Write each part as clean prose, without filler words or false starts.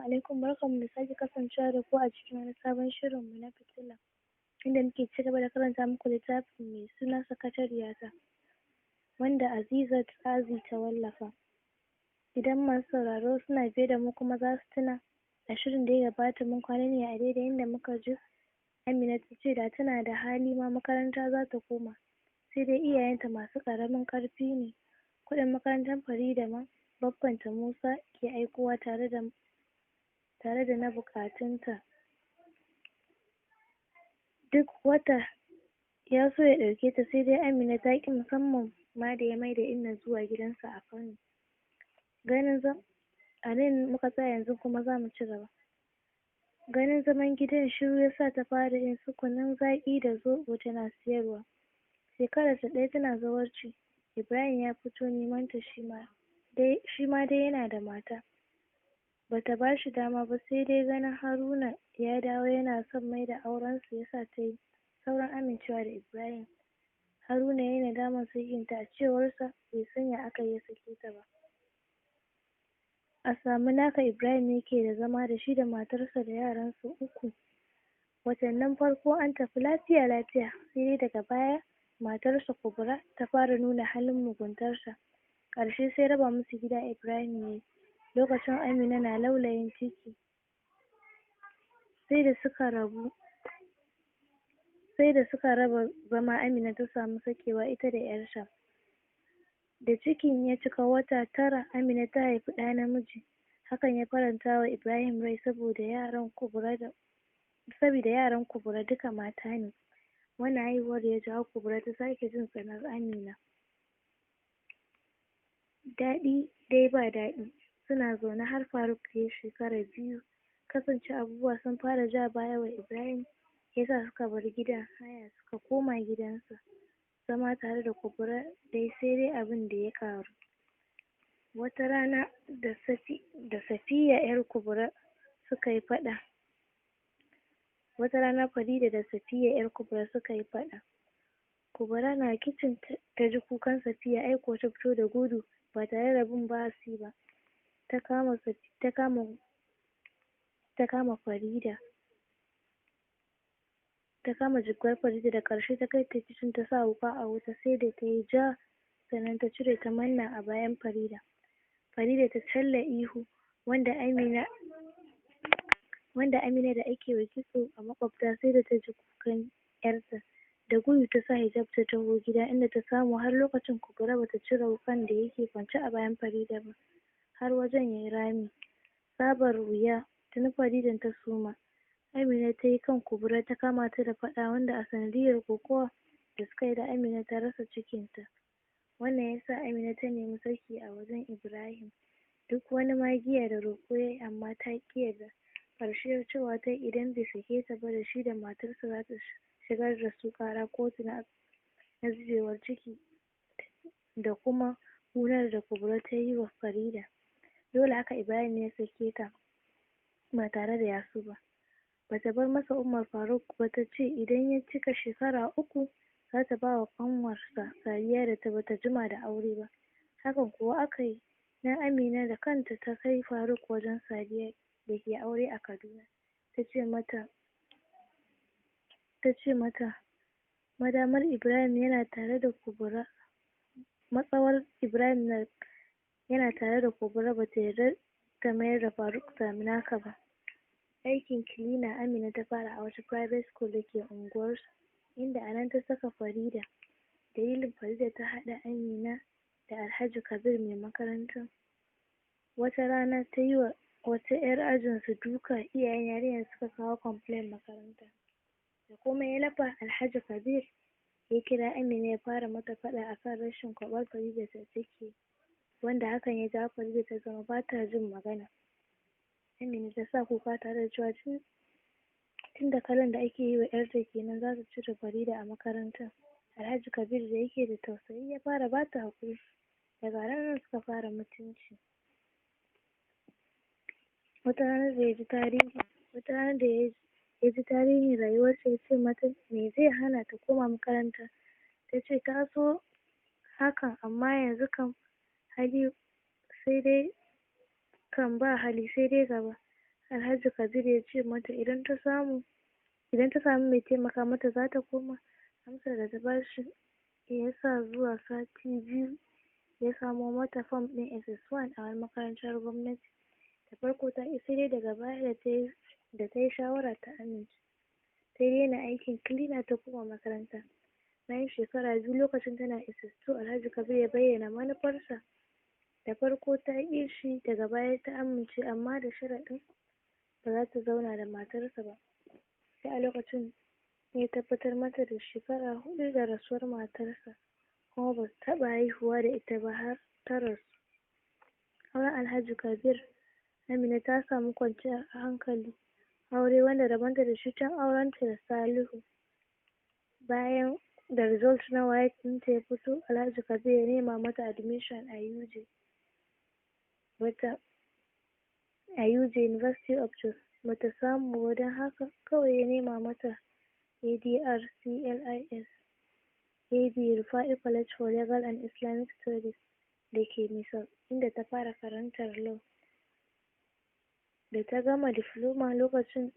Alaikum, barkanmu da sake kasancewa da ku a cikin wani sabon shirin mu na fitila, inda muke cigaba da karanta muku littafin mai suna Sakatariyata, wanda Azizat Azi ta wallafa. Idan masu sauraro suna biye da mu kuma zasu tuna, a shirin da ya gabata mun kwana ne a daidai inda muka ji Amina tace da tana da hali ma makaranta zata koma, sai dai iyayenta masu ƙaramin ƙarfi ne, kuɗin makarantar Farida ma baffanta Musa ke aikowa tare da na buƙatunta duk wata. Ya so ya ɗauke ta, sai dai Amina ta ƙi, musamman ma da ya maida Inna zuwa gidansu a Kano. Ganin a nan muka tsaya, yanzu kuma zamu ci gaba. Ganin zaman gidan shiru yasa ta fara yin su kunun zaƙi da zoɓo tana siyarwa. Shekarar ta ɗaya tana zawarci, Ibrahim ya fito neman ta. Shima dai yana da mata, bata bashi dama ba, sai dai ganin Haruna ya dawo yana son maida auren su yasa tayi saurin amincewa da Ibrahim. Haruna yayi nadamar sakinta, a cewar sa bai san ya akayi ya sake ta ba. A Saminaka Ibrahim yake da zama da shi da matarsa da yaransu uku. Watannin farko an tafi lafiya lafiya, sai dai daga baya matarsa Kubra ta fara nuna halin muguntarta. Ƙarshe sai raba musu gida Ibrahim yayi, lokacin Amina na laulayin ciki. Sai da suka rabu, sai da suka raba zama Amina ta samu sakewa ita da ƴarta. Da cikin ya cika wata 9, Amina ta haifi ɗa namiji. Hakan ya faranta wa Ibrahim rai saboda yaran Kubra duka mata ne. Wannan haihuwar ya jawo Kubra ta sake jin tsanar Amina. Daɗi dai ba daɗi suna zaune har Faruk yayi shekara 2. Kasancewa abubuwa sun fara ja baya wa Ibrahim, yasa suka bar gidan haya suka koma gidansa. Zama tare da Kubra dai sai dai abinda ya ƙaru. Wata rana da Safiya ƴar Kubra suka yi faɗa. Wata rana Farida da Safiya ƴar Kubra suka yi faɗa. Kubra na kicin ta ji kukan Safiya, ai kuwa ta fito da gudu ba tare da bin bahasi ba. Ta kama Farida, ta kama jiggar Farida, da ƙarshe ta kai ta kicin, ta sa wuƙa a wuta sai da tayi ja, sannan ta cire ta manna a bayan Farida. Farida ta challa ihu, wanda Amina da ake wa kitso a maƙwabta sai da ta ji kukan ƴarta. Da gudu ta sa hijab ta taho gida, inda ta samu har lokacin Kubra bata cire wuƙan da yake kwance a bayan Farida ba, har wajen yayi rami tsabar wuya. Tuni Faridan ta suma. Amina tayi kan Kubra, ta kama ta da faɗa, wanda a sanadiyyar kokawa da suka yi da Amina ta rasa cikinta. Wannan yasa Amina ta nemi saki a wajen Ibrahim. Duk wani magiya da roƙo yayi, amma ta ƙi yarda. Ƙarshe cewa tayi idan bai sake ta ba, da shi da matarsa zasu shigar da su ƙara kotu na zubewar ciki da kuma ƙunar da Kubra tayi wa Farida. Dole haka Ibrahim ya sake ta ba tare da ya so ba. Bata bar masa Umar Faruk ba, tace idan ya cika shekara 3 zata bawa ƙanwarsa Sadiya da bata jima da aure ba. Hakan kuwa akayi, dan Amina da kanta ta kai Faruk wajen Sadiya da ke aure a Kaduna. Tace mata madamar Ibrahim yana tare da Kubra, matsawar Ibrahim yana tare da Kubra, bata yarda ta mayar da Faruk Saminaka ba. Aikin cleaner Amina ta fara a wata private school da ke unguwarsu, inda a nan ta saka Farida. Dalilin Farida ta haɗa Amina da Alhaji Kabir mai makarantar. Wata rana tayi wa wata ƴar ajinsu duka, iyayen yarinyar suka kawo complain makaranta. Da komai ya lafa, Alhaji Kabir ya kira Amina ya fara mata faɗa akan rashin kwaɓar Farida da take, wanda hakan ya jawo Farida ta zama bata jin magana. Amina ta sa kuka tare da cewa tunda kallon da ake yi wa ƴarta kenan, zasu cire Farida a makarantar. Alhaji Kabir da yake da tausayi ya fara bata haƙuri. Daga ranar suka fara mutunci. Wata rana da ya ji tarihin rayuwarta, ya ce mata me zai hana ta koma makaranta. Tace ta so hakan, amma yanzu kam hali sai dai kam ba hali, sai dai gaba. Alhaji Kabir ya ce mata idan ta samu mai taimaka mata zata koma. Amsar da ta bashi yasa zuwa sati 2 ya samo mata fom ɗin SS1 a wani makarantar gwamnati. Da farko ta ƙi, sai dai daga baya da tayi shawara ta amince. Ta daina aikin cleaner ta koma makaranta. Bayan shekara 2, lokacin tana SS2, Alhaji Kabir ya bayyana manufarsa. Da farko ta ƙi shi, daga baya ta amince, amma da sharaɗin ba za ta zauna da matarsa ba. Sai a lokacin ya tabbatar mata da shekara 4 da rasuwar matarsa, kuma ba su taɓa haihuwa da ita ba har ta rasu. Auren Alhaji Kabir, Amina ta samu kwanciyar hankali. Aure wanda rabonta da shi tun aurenta da Salihu. Bayan da result na WAEC ɗinta ya fito, Alhaji Kabir ya nema mata admission a UJ. Bata a UJ, University of Jos. Bata samu ba, don haka kawai ya nema mata ADR CLIS AB Rufa'i College for Legal and Islamic Studies da ke Misau, inda ta fara karantar law. Da ta gama diploma lokacin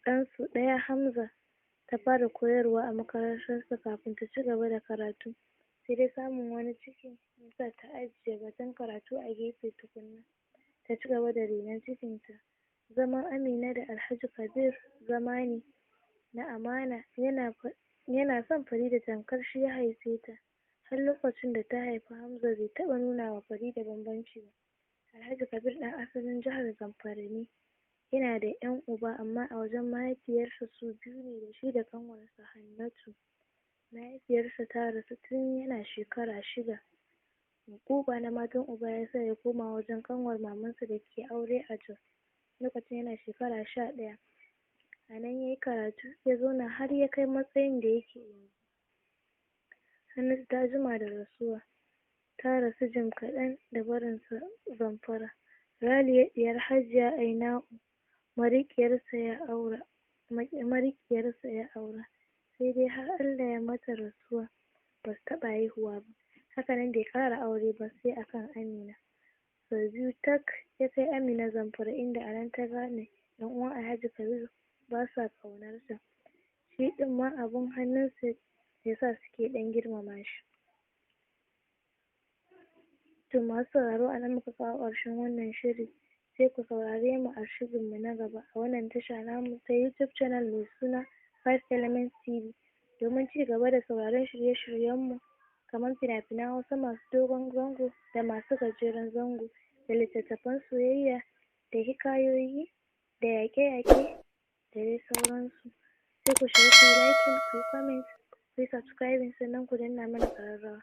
ɗansu ɗaya Hamza, ta fara koyarwa a makarantarsa kafin ta ci gaba da karatu. Sai dai samun wani cikin yasa ta ajiye batun karatu a gefe tukunna, ta ci gaba da renon cikinta. Zaman Amina da Alhaji Kabir zama ne na amana. Yana son Farida tamkar shi ya haife ta. Har lokacin da ta haifi Hamza bai taɓa nuna wa Farida bambanci ba. Alhaji Kabir ɗan asalin jihar Zamfara ne. Yana da ƴan uba, amma a wajen mahaifiyarsa su biyu ne, da shi da ƙanwarsa Hannatu. Mahaifiyarsa ta rasu tun yana shekara 6. Huƙuƙa na matan uba ya sa ya koma wajen ƙanwar mamansa da ke aure a Jos, lokacin yana shekara 11. A nan ya yi karatu, ya zauna har ya kai matsayin da yake yanzu. Hannatu ta jima da rasuwa. Ta rasu jim kaɗan da barinsa Zamfara. Raliya ɗiyar Hajiya Aina'u mariƙiyarsa ya aura mariƙiyarsa ya aura sai dai har Allah ya mata rasuwa, basu taɓa haihuwa ba. Hakanan bai ƙara aure ba sai akan Amina. Sau biyu tak ya kai Amina Zamfara, inda a nan ta gane ƴan uwan Alhaji Kabir basa ƙaunarta. Shi ɗin ma abun hannunsa yasa suke ɗan girmama shi. To, masu sauraro, a nan muka kawo ƙarshen wannan shiri. Sai ku saurare mu a shirinmu na gaba a wannan tasha namu ta YouTube channel mai suna Five Elements TV, domin ci gaba da sauraron shirye-shiryenmu kamar fina-finan Hausa masu dogon zango da masu gajeren zango, da littattafan soyayya, da hikayoyi, da yaƙe-yaƙe, da dai sauransu. Sai ku shiga, ku yi liking, ku yi comment, ku yi subscribing, sannan ku danna mana ƙararrawa.